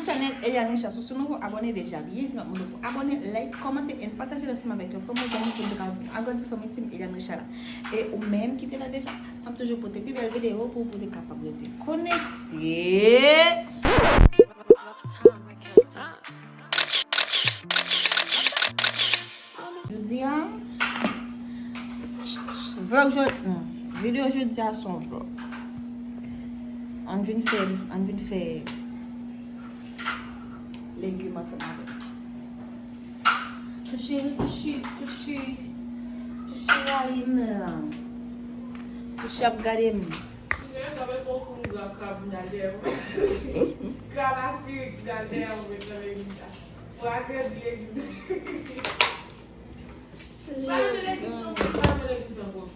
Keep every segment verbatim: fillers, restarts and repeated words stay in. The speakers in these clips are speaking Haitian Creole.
Channel Eliane Richard, si w se nouvo abòne deja, byenvini, m ap mande w pou abòne, like, kòmante and pataje l ansanm avèk yon fanmi, zanmi pou nou ka agrandi fanmi Team Eliane Richard la. E ou menm ki te la deja, m ap toujou pote pi bèl videyo pou ou, pou w te kapab rete konekte. Jodi a, vlog jodi, non, videyo jodi a se yon vlog. Ann vin fè, ann vin fè legim ansanm avè m. Touche, touche, touche, touche rayi m lan. Touche ap gade m. Touche ap gade m. Krab asirik ki t al dèyè mwen nan legim sa. Ou agrandi legim sa. Pa mete legim san poul, pa mete legim san poul.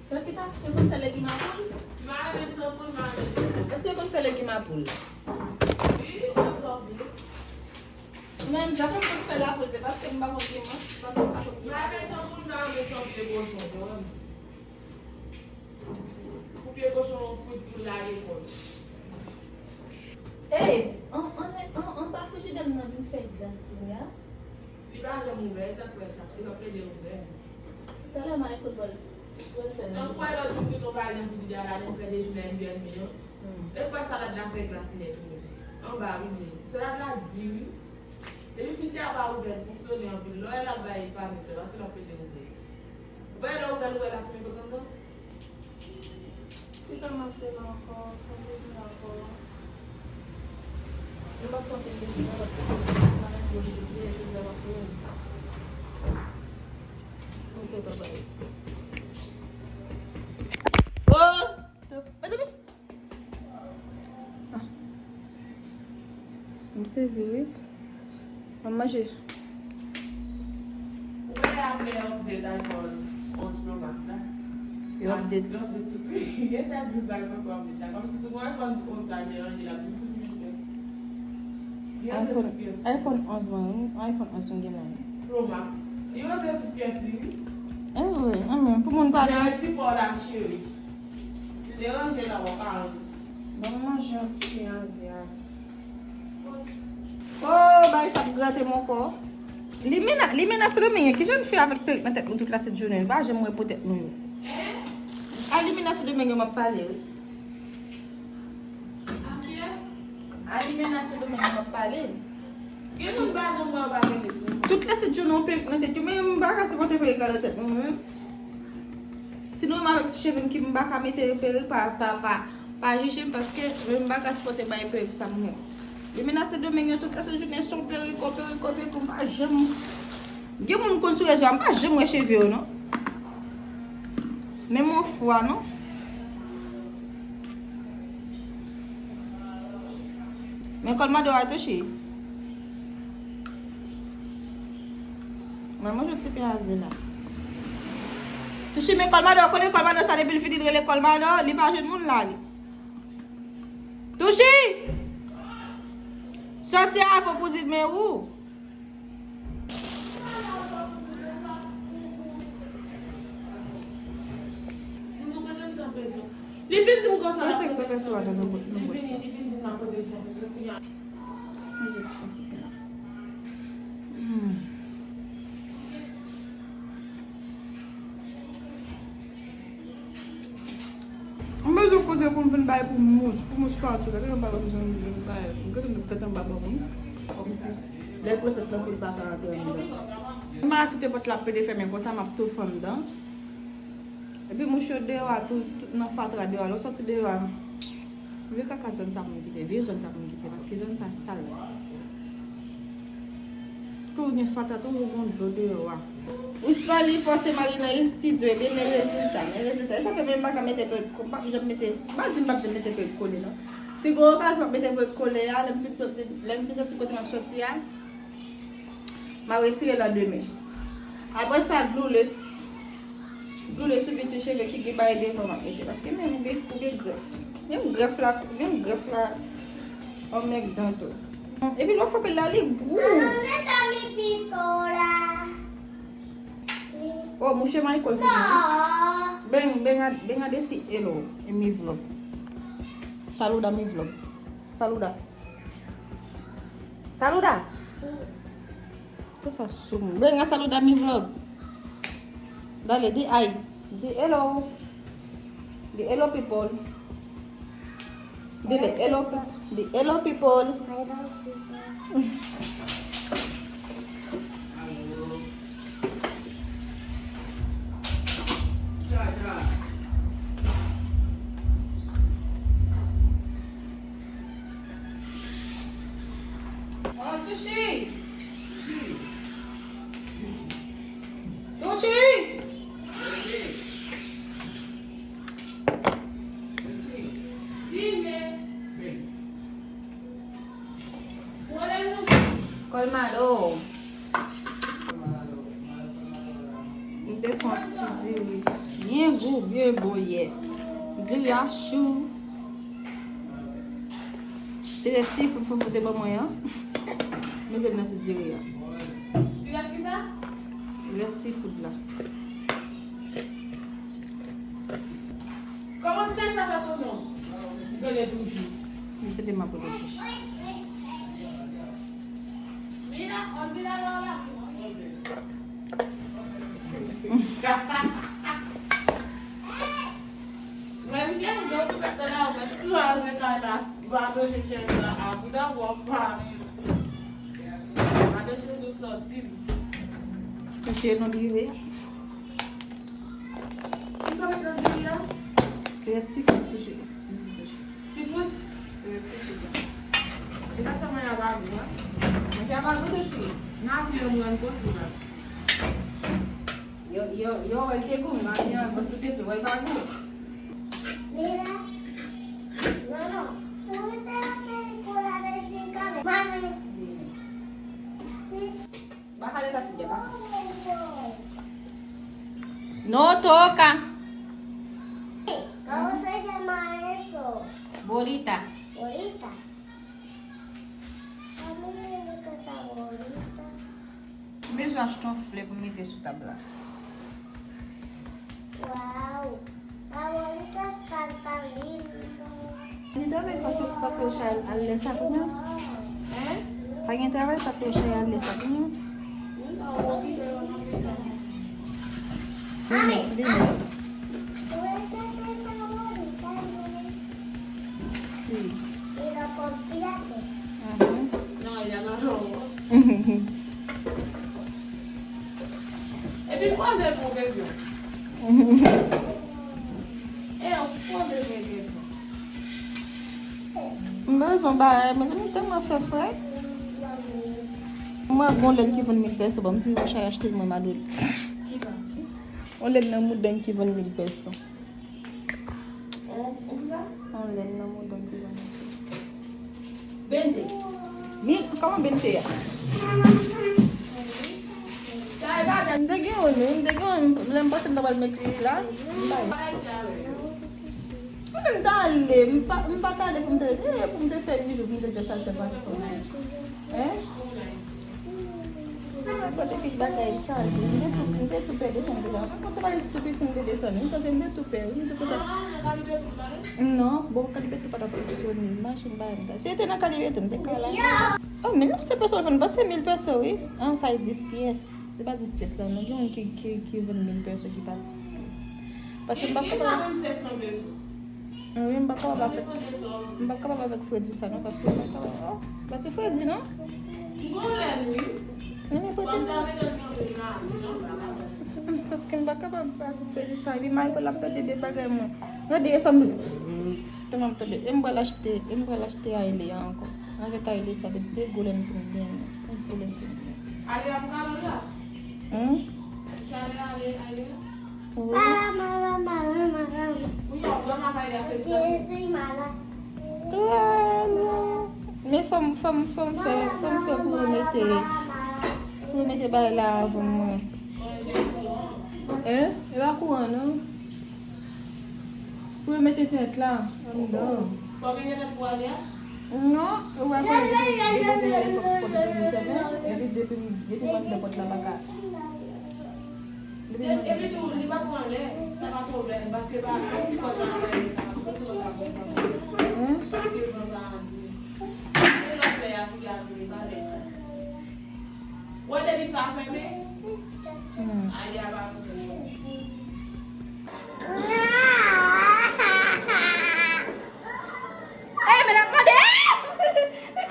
Sa ki sa? Yo konn fè legim a poul? Marinate san poul, marinate san poul. Èske yo konn fè legim a poul? Wi, yo konn sa vle. Menm jan ke m konn fè la poul, se paske m pa konn ki manch, se paske m pa konn ki. Marinate san poul, marinate san poul, e kochon, ou konprann? Koupe kochon an an frit pou l lage kò l. Ey, an, an, an, anba frijidè m nan vin fè glas kounye a. Li pa janm ouvè, sa k fè sa, li p ap plede ouvè. Talè m a ekout bòl, bòl fè nan. An kwè lòt jou m kite yon bagay nan frijidè a, ladan m fè dejounen enn è dmi an. Hmm. E kwè salad la fè glas nèt wi. Anba wi li ye. Salad la di wi. Depi frijidè a pa ouvè, li fonksyone anpil. Lè w wè l ap bay panik la, paske l ap plede ouvè. Ou pa wè lè w ouvè l, ou wè lafimen sot anndan? Kisa m ap fè la ankò? Sa m bezwen la ankò? Mwen p ap fè anpil bezwen non, paske se mwen menm pou jodi, e jodi a m ap pran. Mwen fè twò pa respè. Oh! Mezanmi! Ah. M sezi wi. Mwen manje. Ou wè apre update iPhone onz Pro Max la? Yo update. Yo update tout. Gen sèvis iPhone pou update la. Kòmsi si gon iPhone onz la deranje l ap di m si li met pyès. Li antre tout pyès. iPhone onz mwen, wi. iPhone onz mwen gen la. Pro Max. Li antre tout pyès li, wi. E vre, anmè, pou moun pale. Jay ti pa w la, cheri. Si deranje la, w ap aranje. Ban m manje yon ti pen azè a. Oh, bagay sa ap grate mon kò. Limena, Limena Sendomeng, kijan n fè avèk perik nan tèt nou tout la sent jounen? Nou pa janm wè po tèt nou yo. A Limena Sendomeng yo m ap pale, wi. A Limena Sendomeng yo m ap pale. Gen moun pa janm wè w pa gen mesye. Tout la sent jounen yon perik nan tèt yo, men m pa ka sipòte perik la nan tèt mwen, mwen menm. Si nou menm avèk ti cheve m ki m pa ka mete perik, pa, pa, pa, pa jije m, paske mwen m pa ka sipòte bay perik sa moun yo. Limena Sendomeng yo tout la sent jounen se yon perik, yon perik, yon perik, m pa janm. Gen moun konn sou rezo a, m pa janm wè cheve yo non. Menm yon fwa non. Men kòl mande w a Touchi. Mwen manje yon ti pen azè la. Touchi, men kòl mande w, konnen kòl mande w sa depi l fini l rele kòl mande w, li pa jwenn moun la li. Touchi! Sòti avan pou di men ou. Li vin di m konsa. Mwen se ki sa fè sou a nan bòt. Li vin, li vin di m nan kote m santi soti a. Manje yon ti pen. Hmm. M bezwen kote pou m vin bay pou mouch, pou mouch pa antre. Gade yon bagay m bezwen vin bay. Gade m tèt anba ban mwen. Kòmsi lè l pran sèt lan pou l pa ka antre anndan. M pa kite pòt la pede fèmen konsa, m ap tou fè anndan. Epi mouch yo deyò a tou, tout nan fatra deyò a. Lè w sòti deyò a, vye kaka zòn sa pou m kite, vye zòn sa pou m kite, paske zòn sa sal. Tou gen fatra, tou gen dlo deyò a. Wismali fòse mari nan estidyo, ebyen men rezilta, men rezilta. E sa fè menm m pa ka mete perik, m p ap janm mete, m pa di m p ap janm mete perik kole non. Si gen okazyon m ap mete perik kole a, lè m fin sòti, lè m fin sòti kote m ap sòti a, m a retire l an de men. Apre sa, gloules. Gloules sou vis sou cheve ki gen bagay devan m ap mete. Paske menm ou gen, ou gen grèf. Menm grèf la, menm grèf la, anmègdan tou. Epi lè w frape l la, li gou. Oh, mouche Michael fini. Beng, beng a, beng a desi, hello. E mi vlog. Saluda mi vlog. Saluda. Saluda. Kisa sou mwen? Venga, saluda mi vlog. Dale, di ay. Di hello. Di hello people. Dile hello pe-, di hello people. Oh, Tushi! Tushi! Colmado. M te fè yon ti diri byen gou, byen bon yè. Ti diri a chou. Ti rès seafood Foufou te ban mwen an. Mete l nan ti diri a. Ti rès ki sa? Rès seafood la. Kòman ti rès sa fè koton? Gade toujou. Mete de ma pote bouch. Mira, olvida la ola. Mwen, m chèche de okipe tande la, mwen, tout la se kay la. Ba, de chèche la, a, bouda, w ap pale. Ba, de chèche nou sòti. Touche nou rive. Kisa w met nan diri a? Ti rès seafood touche. M di touche. Seafood? Ti rès seafood la. E sa fè mwen a bagou, wi. Manje a bagou touche. Nan kou yo mwen kot ou la. Yo, yo, yo, wè te gou, manje a bagou tout epi, wè bagou. Mira. Non, non. Ponte la película de cinco de Mami. Bájale la silla, baja. No toca. ¿Cómo se llama eso? Bolita. Bolita. A mí me gusta esa bolita. M bezwen achte yon flè pou m mete sou tab la. Wow. Abuelita está tan lindo. Li travay sa fè, sa fè w chay al lè sa pou mwen? Hein? Pa gen travay sa fè w chay al lè sa pou mwen? Mami, mami. Si. Mira, confíate. Ajá. No, ella no robó. Epi poze pou kesyon. E yo poze mwen kesyon. M bezwen bagay, mezanmi, tèlman fè frèt. Mwen gon lèn ki vann mil pèso, ban m di Rochard achte l mwen, Madrid. Kisa? On lèn nan moudan ki vann mil pèso. On, on kisa? On lèn nan moudan ki vann mil pèso. Bente. Mi, kòman bente a? M te gen youn, wi, m te gen youn, lè m panse m ta pral Meksik la. M bay. Mwen menm ta ale, m pa, m pa ta ale pou m te, eh, pou m te fè uit jou, pou m te just al fè paspò. Hein? Mwen pote kèk bagay chaje, m te tou, m te tou pè desann deja. Mwen panse pa jis tou piti m te desann, m panse m te tou pè, wi, se pou sa. Non, bon, Kalibeto pa t ap fonksyone, machin pa m ta. Si te nan Kalibeto, m te ka la. Oh, mil nèf san pèso, m panse mil pèso, wi. An, sa e dis pyès. Se pa dis pyès la, non, gen youn ki, ki, ki vann mil pèso ki pa dis pyès. Paske m pa kapab. Wi, m pa kapab avèk, m pa kapab avèk fredi sa non, paske m pa kapab. Oh, ba ti fredi non? Non, men pote. Paske m pa kapab avèk fredi sa. Epi Michael ap pèdi de bagay mwen. Gade sa m. Tande, tande. E m pral achte, e m pral achte Aile a ankò. Avèk Aile sa, de gwo lèn pou m gen. Yon gwo lèn pou m gen. Ale a pou kalòt la? Hmm? Chale ale, ale. Wi. Mala, mala, mala, mala. Wi, yo, yo, mala, ya, fè sa. Jezi, mala. Klalo. Men fò m, fò m, fò m fè, fò m fè pou remete, pou remete bagay la avan mwen. Hein? E pa kouran, non? Pou yo mete tèt la anndan. Fò gen tèt pou ale a? Non, ou wè konnen depi, depi gen lè fòk pòt la vin fèmen, epi depi, depi m anndan pòt la pa ka. Depi m anndan. Epi tou, li pa pran lè, sa pa pwoblèm, paske pa, kòmsi pòt la fèmen, sa, kòmsi pòt la fèmen. Hein? Paske van pa antre. Se lòt lè a pou y ap vini, pa lè. Bon, depi sa fèmen, hmm, Aya va mouri. Ey, men ap mande! Wè, wè,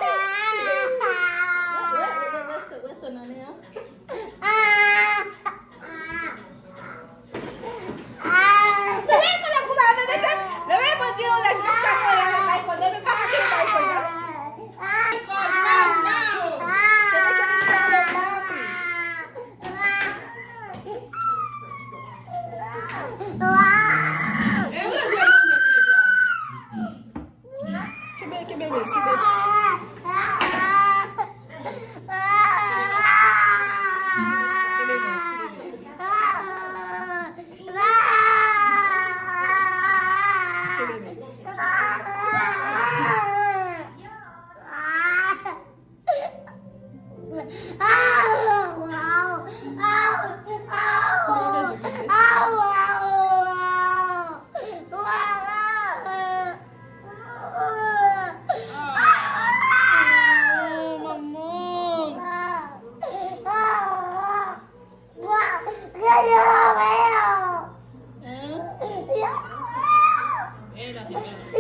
wè, wè, wè, wè, wè, wè, wè, wè, wè, wè, wè, wè, wè, Kenbe, kenbe, kenbe. Kenbe, kenbe. Oh, manman. Hein? Eh, la te pèdi. L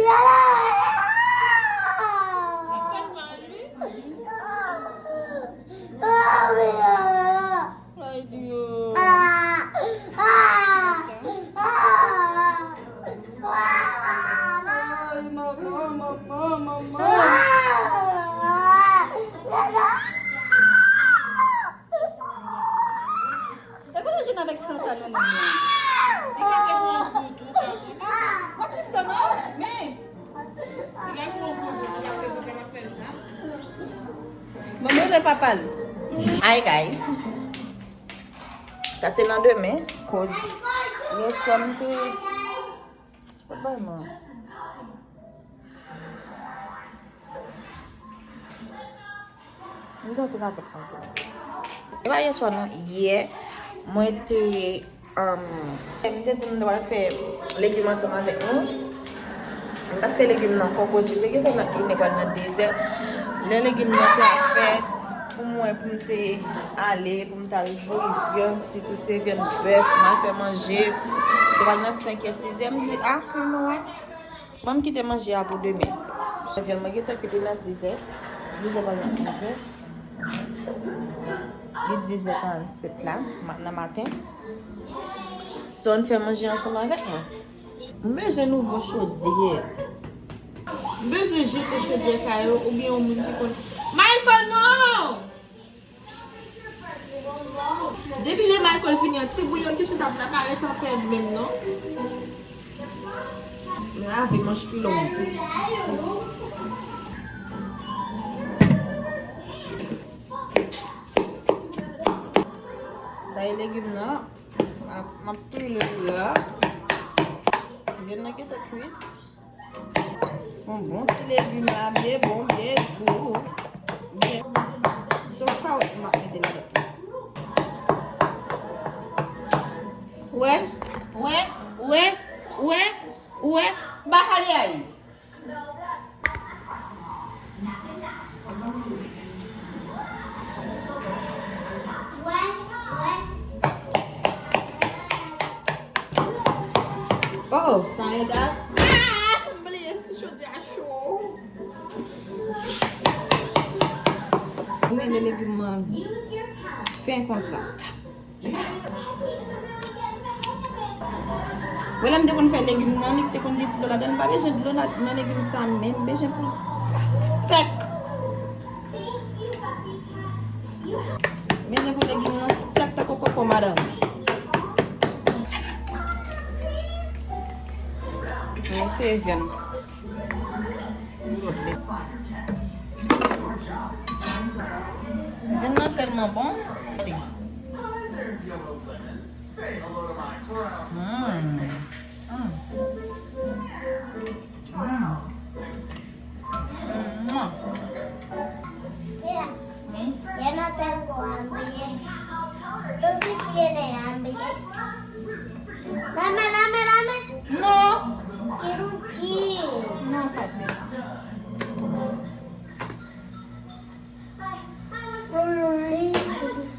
ap fè mal, wi. Ay, Dye. Ay, manman, manman, manman. E pa jwenn avèk san sa nan men l. Li ka te pran gwo tou, pa konn. W ap di san non, men. Li ka fè yon gwo tou, li ka fè, li ka fè sa. Bon, men lè papa l. Hi, guys. Sa se nan demen, koz yèswa m te, pa bay mwen. M te antre avèk mwen tou. E pa yèswa non, yè, mwen te, um, m te di m ta pral fè legim ansanm avèk nou. M t ap fè legim nan ankò, koz li te gentan nan inè, pral nan dezè. Lè legim nan te ap fè, pou mwen, pou m te ale, pou m t al voye vyann, sitou se vyann bèf, m al fè manje. Te pral nan senk è, sis è, m di, ah, you know what? Ban m kite manje a pou demen. Vyann mwen gentan kuit, li nan dizè. Dizè pa nan dizè. Li dizè karannsèt la, ma-, nan maten. So, ann fè manje ansanm avèk mwen. M bezwen nouvo chodyè. M bezwen jete chodyè sa yo, oubyen yon moun ki konn. Michael, non! Depi lè Michael fini an, ti bouyon ki sou tab la pa ret an pè menm non. Men lave manch pi long. Sa e legim nan. M ap, m ap touye l la. Vyann nan gentan kuit. Fè yon bon ti legim la, byen bon, byen gou. Byen. Sof kawòt m ap mete ladan. Wè, wè, wè, wè, wè, ba ale ay. Oh, sa red a. Ah, m bliye si chodyè a cho. Mwen le legim nan fen konsa. Wè lè m te konn fè legim nan, li te konn gen ti dlo ladan l. M pa bezwen dlo la, nan legim sa menm, m bezwen pou l sèk. M bezwen pou legim nan sèk tankou koko, madanm. Mwen se vyann. Vyann nan tèlman bon. Mm. Mm. Mm. Mwah. Yo no tengo hambre. Tú sí tienes hambre. Dame, dame, dame. No. Quiero un chip. No, papi. Solo un chip.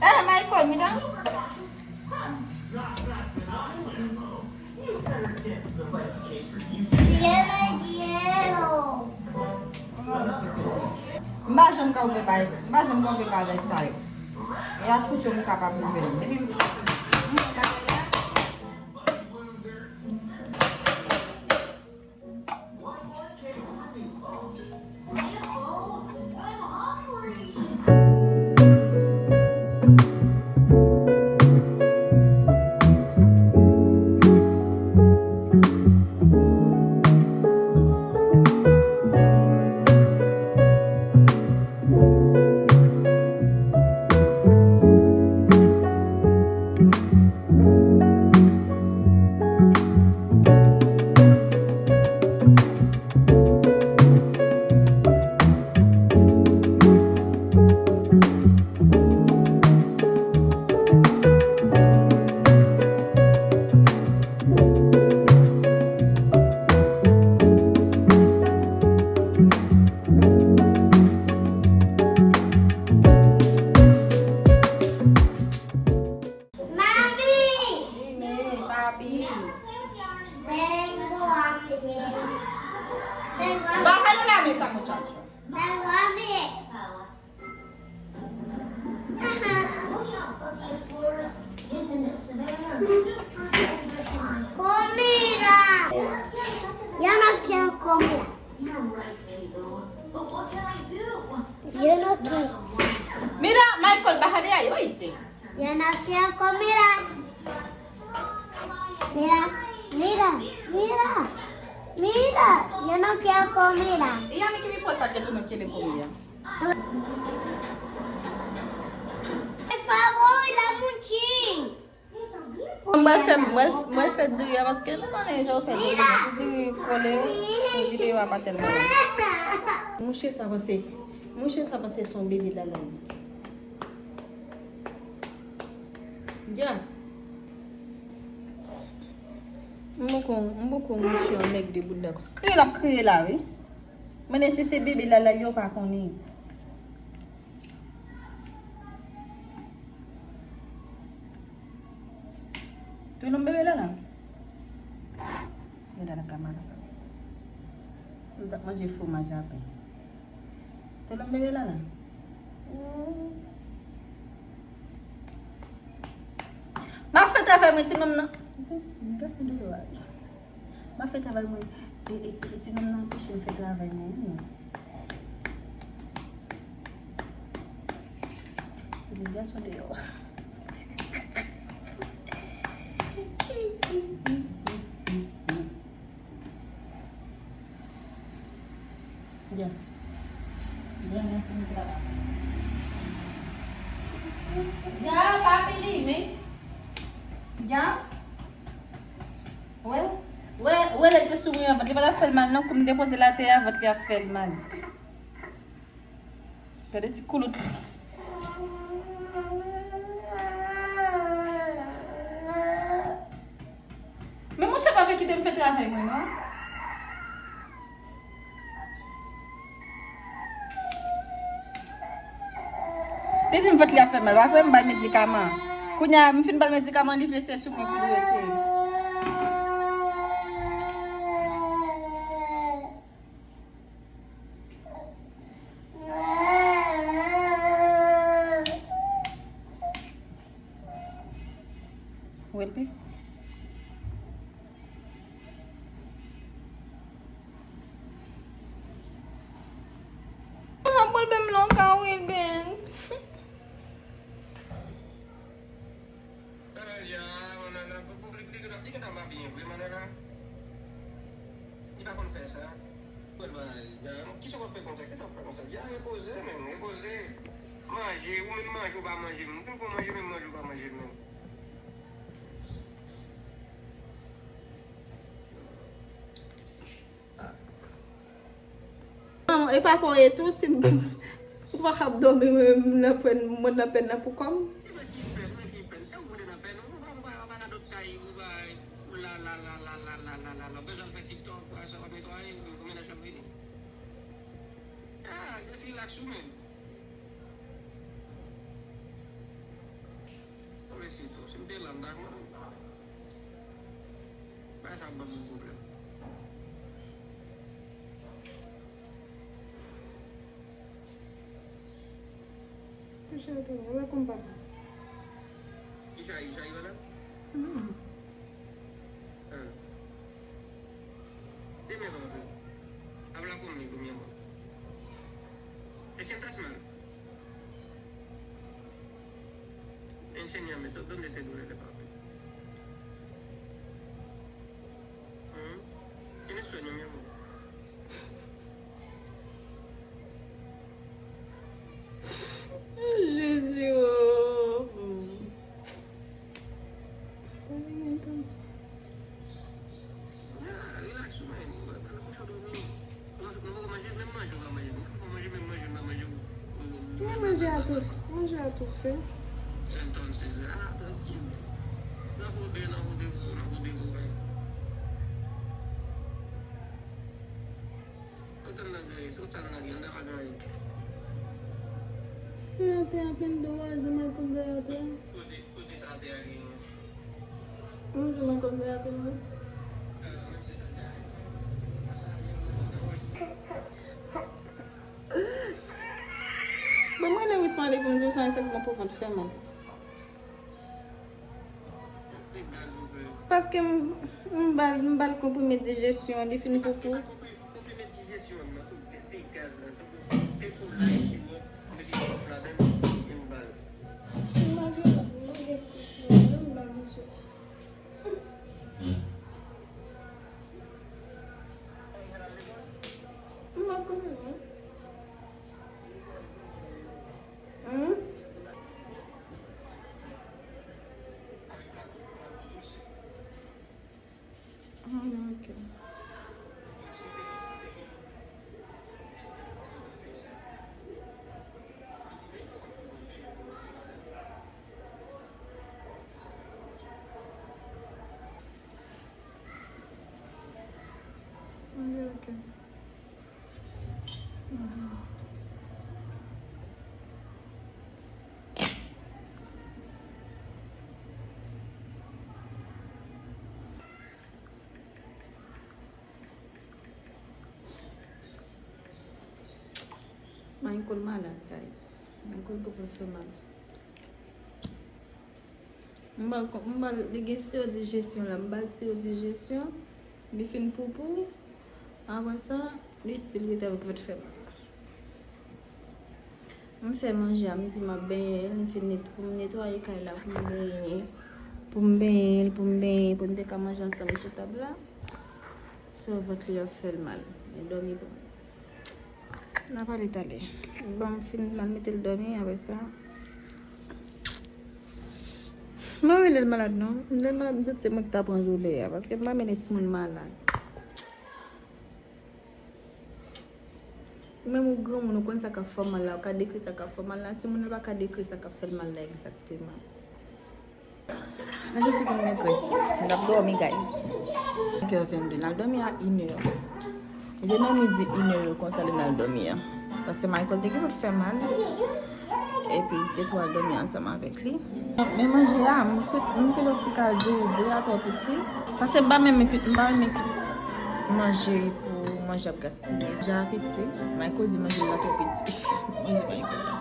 M pa janm ka ouvè bagay, m pa janm ka ouvè bagay sa yo. E ak kouto m kapab ouvè l. Depi m, Mami! Wi, men, papi. Vengo a pie. Vengo a Bájale la mesa, muchacho. Vengo a pie. Comida. Yo no quiero comida. Yo no quiero. Mira, Michael, baja de ahí, oíste. Yo no quiero comida. Mira, mira, mira, mira. Yo no quiero comida. Y a mí qué me importa que tú no quieres comida. Por favor, la muchi. Mwen fè, mwen, mwen fè diri a paske nou konnen jan yo fè diri. Ti diri kole, videyo a pa tèlman bon. Mouche sa panse, mouche sa panse se yon bebe lala. Ya. M poko, m poko mouche yon nèg de bout dakò. Kriye l ap kriye la, wi. Mande si se bebe lala yo pa konnen. Te lòm bebe lala. Gade la kamera. Nou t ap manje fwomaj a pen. Te lòm bebe lala. M ap fè travay mwen ti nonm nan. Gason deyò a. M ap fè travay mwen. E, e, e ti nonm nan anpeche m fè travay mwen wi. E gason deyò. Ya. Ya, mèsi, m travay. Ya, pa pili, men. Ya. Wè, wè, wè, lè l te sou mwen an, vant li pa t ap fè l mal, non. Kou m depoze l atè a, vant li ap fè l mal. Gade ti koulout. Men monchè pa vle kite m fè travay mwen, non. Li di m vant li ap fè mal, pa vre? M ba l medikaman. Kounye a, m fin ba l medikaman, li vle se sou mwen pou l rete. Welby. Mwen pral menm lontan, Wilbens. Manuela, Manuela, pou, pou, li, li, li gentan pa byen vre, Manuela. Li pa konn fè sa. Wè, bagay, ya, kisa w ap fè konsa? Kisa w ap fè konsa? Ya, repoze, men, repoze. Manje, ou menm manje, ou pa manje, men. Ou fin fè w manje, menm manje, ou pa manje, men. Non, e pa konye tou, si m, si m pa kab dòmi, mwen menm nan pèn, mwen nan pèn nan pou kò m. Ki pèn, ki pèn, ki pèn? Se ou ki nan pèn, ou pa, ou pa, ou pa radòt kay, ou pa, ou la, la, la, ou bezwen fè TikTok, ou pa sa w ap netwaye, ou mennaj la vini. Ah, just relax ou menm. Mwen se tou, si m te la, m ta konn. Bagay sa ap ban m yon pwoblèm. Michel te wè, wè konpa. Michel, Michel pa la? Hmm. Ah. Demen pa anpil. Habla conmigo, mi amor. Te sientas mal. Enséñame todo donde te duele, papi. Hmm? Tienes sueño, mi amor. Jezi, oh. Men manje a tou, manje a tou fe. Kote m nan gaye? Sou sa m nan gaye? M nan gaye. Gayatè a plen dlo a, jan Michael gayatè. Kote, kote sa te a genyen? M jan Michael gayatè, wi. Bon, mwen lè wisman ale pou m di w sa, se kòman pou vant fè mal. Paske m, m ba l, m ba l konprime dijesyon, li fin poupou. M pa konnen non. Hmm? Ah, ok. Ok, ok. Michael malad, guys. Michael konprann fè mal. M ba l, m ba l, li gen siwo dijesyon la, m ba l siwo dijesyon, li fin poupou, apre sa, li still rete avèk vant fè mal la. M fè manje a, m di m ap benyen l, m fin net-, pou m netwaye kay la, pou m benyen, pou m benyen l, pou m benyen, pou n te ka manje ansanm sou tab la. So, vant li ap fè l mal, men dòmi bon. N a pale talè. Bon, m fin, m al mete l dòmi, apre sa. M pa renmen lè l malad, non. Lè l malad, m santi se mwen ki ta pran zoulè a, paske m pa renmen lè timoun malad. Ou menm ou granmoun, ou konn sa k ap fè w mal la, ou ka dekri sa k ap fè w mal la. Timoun nan pa ka dekri sa k ap fè l mal la egzakteman. Manje figi m gen grès. N ap dòmi, guys. Senk è venndè. N al dòmi a inè. Se nan midi, inè konsa li n al dòmi an. Paske Michael te gen pou l fè mal. Epi, te tou al dòmi ansanm avèk li. Men manje a, m kwit, m kwit yon ti kal de, de a twò piti. Paske m pa menm kwit, m pa renmen kwit manje pou manje ap gaspiye. Manje a piti. Michael di manje la twò piti. Manje Michael la.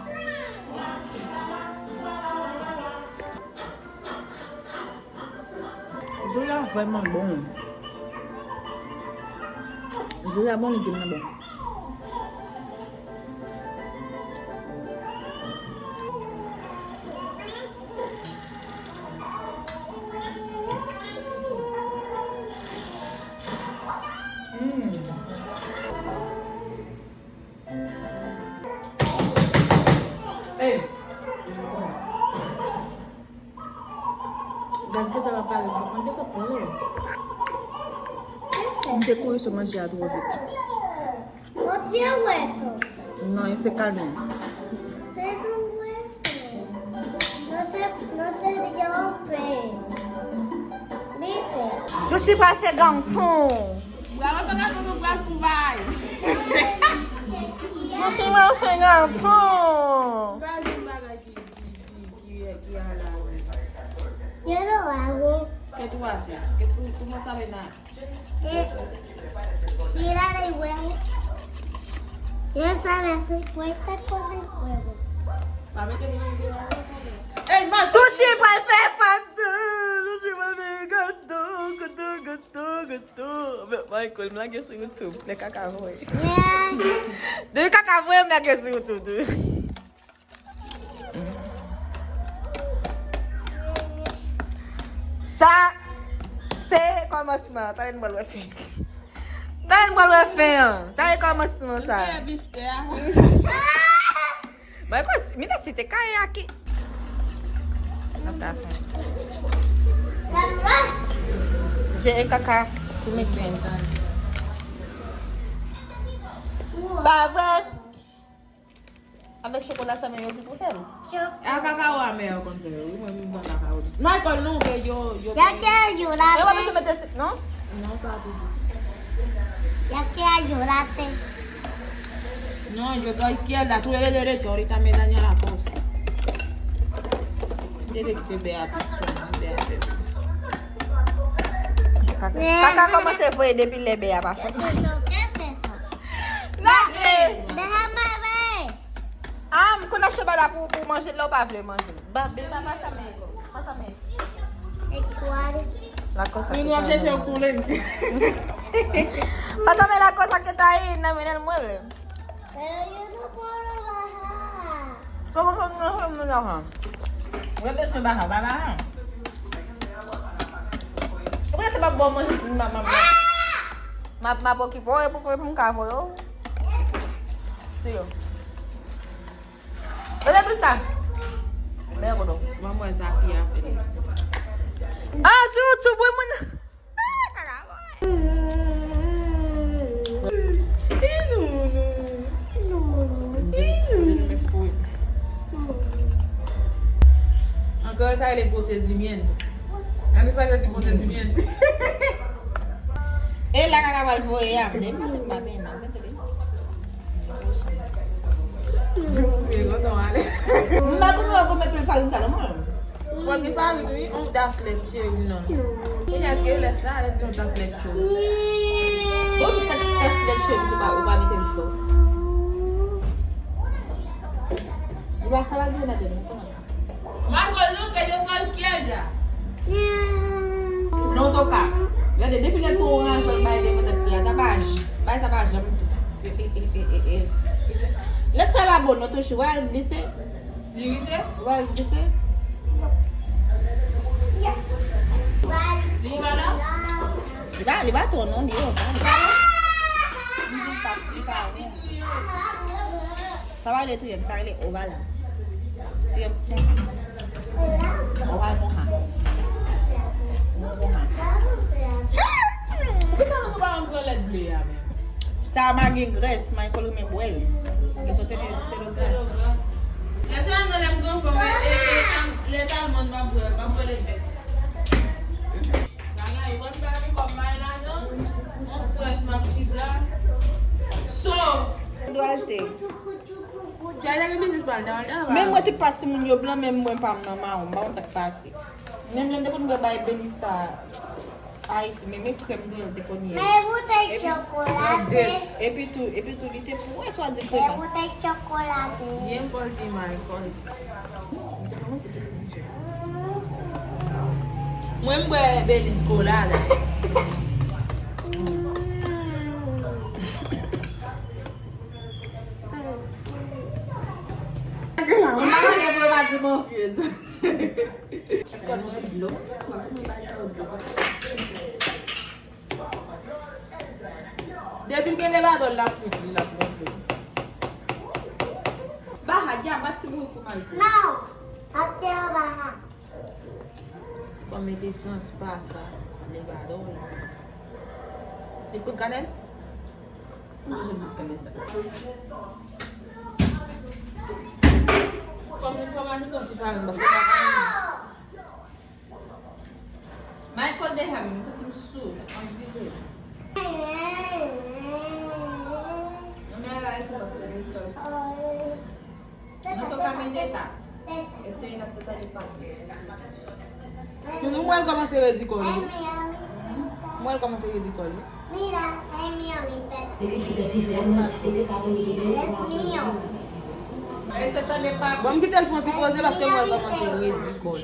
Diri a vrèman bon. Diri a bon, legim nan bon. Mm. Hey! Gaz gentan ap pale, mwen gentan pale. M te kouri sou manje a twò vit. Montre wè sa. Non, e se kalmi. Bezwen wè sa. Non, se, non, se yon pe. Mete. Douchi pral fè ganton. Bravo, pa ka konn ou pral fou bay. Douchi pral fè ganton. Ba yon bagay ki, ki, ki, ki, ki ala. Yo lo awo. Ke tú haces? Que tú, tú no sabes nada. Eh, mira de huevo. Ya sabes hacer puestas con el huevo. Pa mete mwen deyò, non, konnen. Ey, Michael! Touchi pral fè fat tou! Touchi pral fè gato, gato, gato, gato. Michael, m lage sou YouTube. Lè kaka voye. Depi kaka voye, m lage sou YouTube tou. Sa, se kòmansman. Talè n pral wè fen. Talè n pral wè fen an. Sa se kòmansman sa. Mwen konsi, mi nèg se te kaye a ki. N ap ta fen. Je e kaka pou mete. Pa vre? Avèk chokola sa menm yo di pou fè l. A kakao amè yo konn fè yo, wi, mwen menm pran kakao dous. Michael, non, ke yo, yo. Ya quiero llorarte. E w ap mete sik, non? Non, sa tou dous. Ya quiero llorarte. No, yo estoy izquierda, tú eres derecha, ahorita me daña la cosa. Te de kite bè a pi sou, bè a pi. Kaka kòmanse voye depi lè bè a pa fè. Lage! Déjame ver. Ah, m konn ap chèba la pou, pou manje l la ou pa vle manje. Ba, bè pa, pasa men ko. Pasa men. Ekwal. La cosa que está ahí. Pasa men la cosa que está ahí, nan men l mwen vle. Pero yo no puedo bajar. Kòman fè m nan fè m nan fè m? Mwen bezwen baha, pa baha. Ou panse m ap ba w manje, m ap, m ap, m ap, m ap okipe w, e pou, pou m ka voye w. Si yo. Mete plis la. Men kote w. Ban mwen sa fi a fè. Ah, sou YouTube, wi, moun. Ankò sa rele procedimiento. Gade sa yo di procedimiento. E la kaka pral voye a. Depi maten m pa benyen mal, men tande. M pa konn wè ou met pil farin sa nan men. Fò gen farin wi, on das lèt cheri non. Kounye a èske lèt sa, e di on das lèt cho. Bon, tout tèt, tèt lèt cho, epi ou pa, ou pa mete l cho. Li pa sa va gen nan tèt mwen. Michael, no, que yo soy izquierda. Non, toka. Gade, depi lè pou ou ranzan bay de mwen tèt la, sa pa, bay sa pa janm. Lèt sa pa bon, non, touche. Wè, glise. Li glise? Wè, glise. Li pa la? Li pa, li pa twò, non, li oval. Li pa, li pa won. Sa pa rele triyang, sa rele oval. Triyang konsa. Oval konsa. Won konsa. Poukisa nou pa pran lèt ble a menm? Sa a pa gen grès, Michael renmen bwè l. Yo sot tande se lo gras. Èske nan lè m gran fò, e, e, lè talman m ap bwè, m ap bwè lèt bèf. Bagay, ou konn bagay kòb may ladan, yon strès m ap viv la. So, Dwalte. Dwalte gen biznis pa l, Dwalte ava. Menm mwen tout pa timoun yo blan, menm mwen pa m nan mawon, m pa konn sa k pase. Menm lè m te konn bwè bay Belisa Ayiti, men, men krèm Dwalte te konn ye. Men boutèy chokolate. Epi tou, epi tou, li te pou wè swa di krevas. Men boutèy chokolate. Byen kòl di Michael. Mwen m bwè Beliz Kolada. Mwen pa pale pou yo pa di m anfyez. Èske nou dlo? Mwen tou mwen bay sa yo dlo. Depi l gen levadòl, l ap kwit li, l ap gonfle. Baha, dya, bat ti bourik pou Michael. Non, pa te baha. Fò mete sans pa sa, levadòl. Li poud kanèl? Mwen bezwen poud kanèl sa. Fò m, fò m ajoute yon ti farin paske m pa konn. Michael deja menm, m santi m sou, m ap vibre. Non, men ala e sou pa pou rezistans. Nou te ka mete ta. Eseye n ap tande pase. Mwen, mwen kòmanse redi kò l wi. Mwen kòmanse redi kò l wi. Mira, es mío mi perro. Es mío. Bon, m kite l fè yon ti poze paske m wè l kòmanse redi kò l.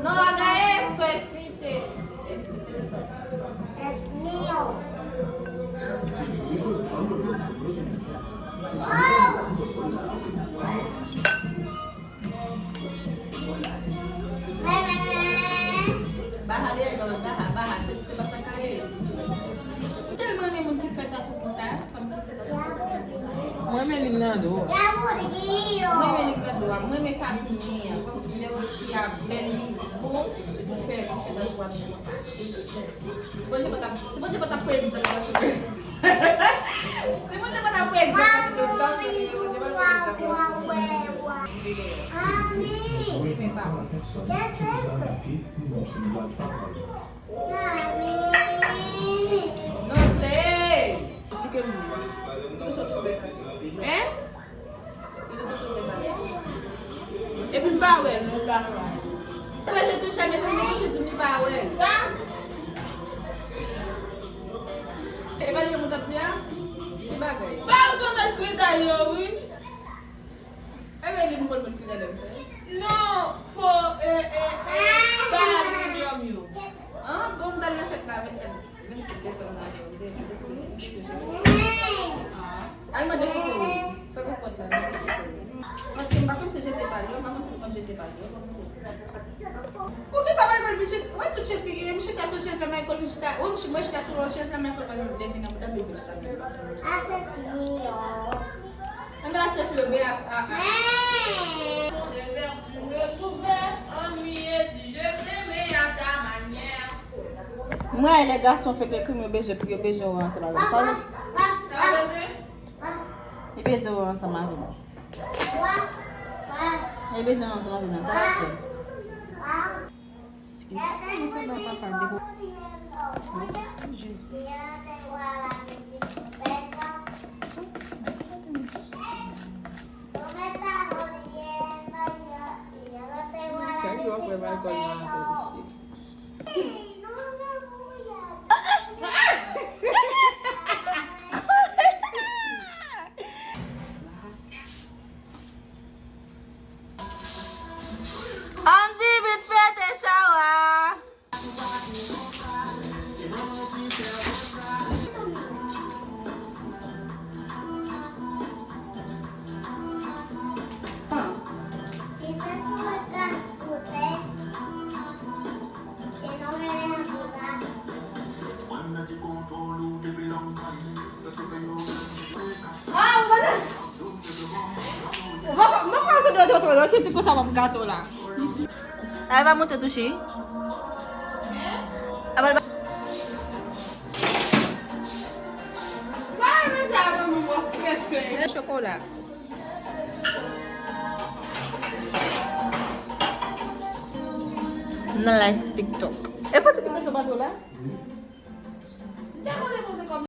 No, haga eso, es mi te-, es mi te-. Es mío. Baha de ahí, baha, baha, baha. Te, te pasa caer. Tèlman renmen moun ki fè tatou konsa, fanm ki fè tatou konsa. Mwen renmen li nan do. Mwen renmen li nan do a, mwen renmen tatou nen an, kòmsi lè yon fi a bèl, li bon, li fè, li fè tatou a nen konsa. Si Bondye pa t ap, si Bondye pa t ap pran egzanp nan sou mwen. Si Bondye pa t ap pran egzanp nan sou mwen, Bondye pa t ap pran egzanp nan sou mwen. Wi, men pa mwen. No sé. Esplike m. Hein? Epi m pa wè l non. Mwen je touche, mezanmi, mwen touche di m li pa wè l. Sa? E pa li yo mwen t ap di a? Ki bagay? Ba yo tonbe fritay yo, wi. Enben, li m konn met fritay la, m fè. Non, po, e, e, e, ba aliminyòm yo. An, bon, m t al nan fèt la, vennkat, vennsenk desanm nan, m te, m te, m te, al mande foto yo. Fè konprann la, mande foto yo. Paske m pa konn si jete bal yo, m pa konn si m konn jete bal yo. Poukisa Michael vin chita? Wè tout chèz ki genyen, m chita sou chèz la, Michael vin chita. Wè m chi-, mwen chita sou lòt chèz la, Michael pa janm leve nan bouda m, li vin chita menm. Ann la, se fye, be a, a, a. Mon rêve, tu me trouvais ennuyé si je t'aimais à ta manière. Mwen, lè gason fèk ekri m, yo bezwen, yo bezwen wè ansanm avè m. Sa w di? Sa w bezwen? Yo bezwen wè ansanm avè m. Yo bezwen wè ansanm avè m, sa w fè? Excuse. Mwen sanble papa de. Jezi. Chak jou apre Michael nan anfè isi. Andy vin pete chawa. Ah, ou pa Mwen pa, mwen pa se dwe tro lò ki di konsa m ap gato la. Ay, pa monte touche. Apa l pa. Chokola. Nan live TikTok. E pa se ki te fè bato la?